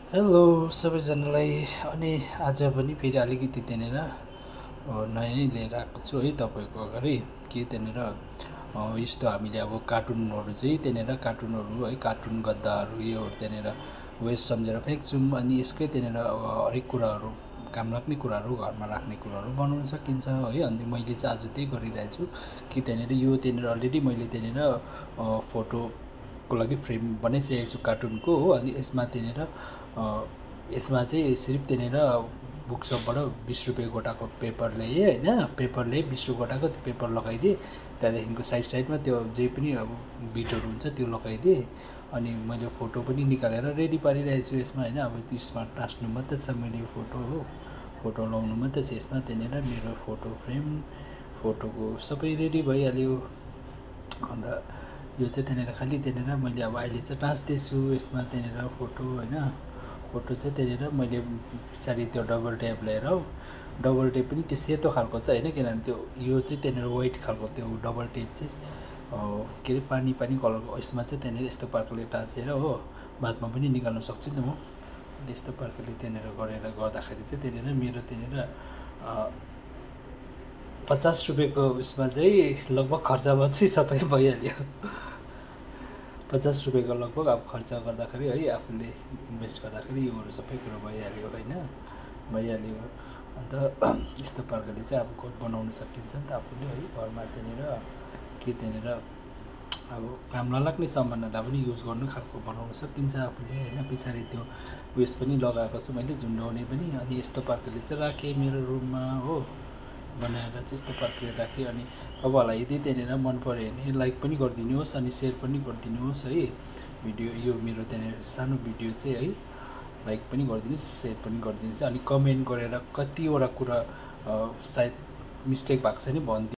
Hello सबैजनालाई। अनि आज पनि फेरि अलिकति त्यहाँनिर नयाँ लिएर आएको छु है तपाईँको अगाडि। के त्यहाँनिर यस्तो हामीले अब कार्टुनहरू चाहिँ त्यहाँनिर कार्टुनहरू है, कार्टुन गद्दाहरू योहरू त्यहाँनिर वेस्ट सम्झेर फ्याँक्छौँ। अनि यसकै त्यहाँनिर हरेक कुराहरू, काम लाग्ने कुराहरू, घरमा राख्ने कुराहरू बनाउन सकिन्छ है। अनि मैले चाहिँ आज त्यही गरिरहेको छु कि त्यहाँनिर अलरेडी मैले त्यहाँनिर फोटोको लागि फ्रेम बनाइसकेको छु कार्टुनको हो। अनि यसमा चाहिँ सिर्फ त्यहाँनिर बुकसपबाट 20 रुपियाँ गोटाको पेपर ल्याएँ होइन। पेपर ल्याएँ 20 रुपियाँ गोटाको, त्यो पेपर लगाइदिएँ। त्यहाँदेखिको साइडमा त्यो जे पनि अब बिटहरू हुन्छ त्यो लगाइदिएँ। अनि मैले फोटो पनि निकालेर रेडी पारिरहेको छु यसमा होइन। अब त्यसमा टाँस्नु मात्रै छ मैले फोटो हो, फोटो लाउनु मात्रै छ यसमा। त्यहाँनिर मेरो फोटो फ्रेम, फोटोको सबै रेडी भइहाल्यो। अन्त यो चाहिँ त्यहाँनिर खालि त्यहाँनिर मैले अब अहिले चाहिँ टाँस्दैछु यसमा त्यहाँनिर फोटो होइन। फोटो चाहिँ त्यहाँनिर मैले पछाडि त्यो डबल ट्याप लिएर डबल टेप पनि त्यो सेतो खालको चाहिँ होइन, किनभने त्यो यो चाहिँ त्यहाँनिर वाइट खालको त्यो डबल टेप चाहिँ के अरे पानी कलरको यसमा चाहिँ त्यहाँनिर यस्तो प्रकारले टाँसेर हो, बादमा पनि निकाल्न सक्छु नि त म। यस्तो प्रकारले त्यहाँनिर गर्दाखेरि चाहिँ त्यहाँनिर मेरो त्यहाँनिर 50 रुपियाँको उसमा चाहिँ लगभग खर्चमा चाहिँ सबै भइहाल्यो। 50 रुपियाँको लगभग अब खर्च गर्दाखेरि है, आफूले इन्भेस्ट गर्दाखेरि योहरू सबै कुरो भइहाल्यो होइन, भइहाल्यो। अन्त यस्तो प्रकारले चाहिँ अब घर बनाउन सकिन्छ नि त आफूले है। घरमा त्यहाँनिर कि त्यहाँनिर अब काम नलाग्ने सामानहरूलाई पनि युज गर्नु खालको बनाउन सकिन्छ आफूले होइन। पछाडि त्यो उयस पनि लगाएको छु मैले, झुन्डाउने पनि। अनि यस्तो प्रकारले चाहिँ राखेँ मेरो रुममा हो, बनाएर चाहिँ यस्तो प्रकारले राखेँ। अनि तपाईँहरूलाई यदि त्यहाँनिर मन पऱ्यो भने लाइक पनि गरिदिनुहोस् अनि सेयर पनि गरिदिनुहोस् है। भिडियो यो मेरो त्यहाँनिर सानो भिडियो चाहिँ है, लाइक पनि गरिदिनुहोस्, सेयर पनि गरिदिनुहोस्। अनि कमेन्ट गरेर कतिवटा कुरा सायद मिस्टेक भएको छ नि भनिदिनु।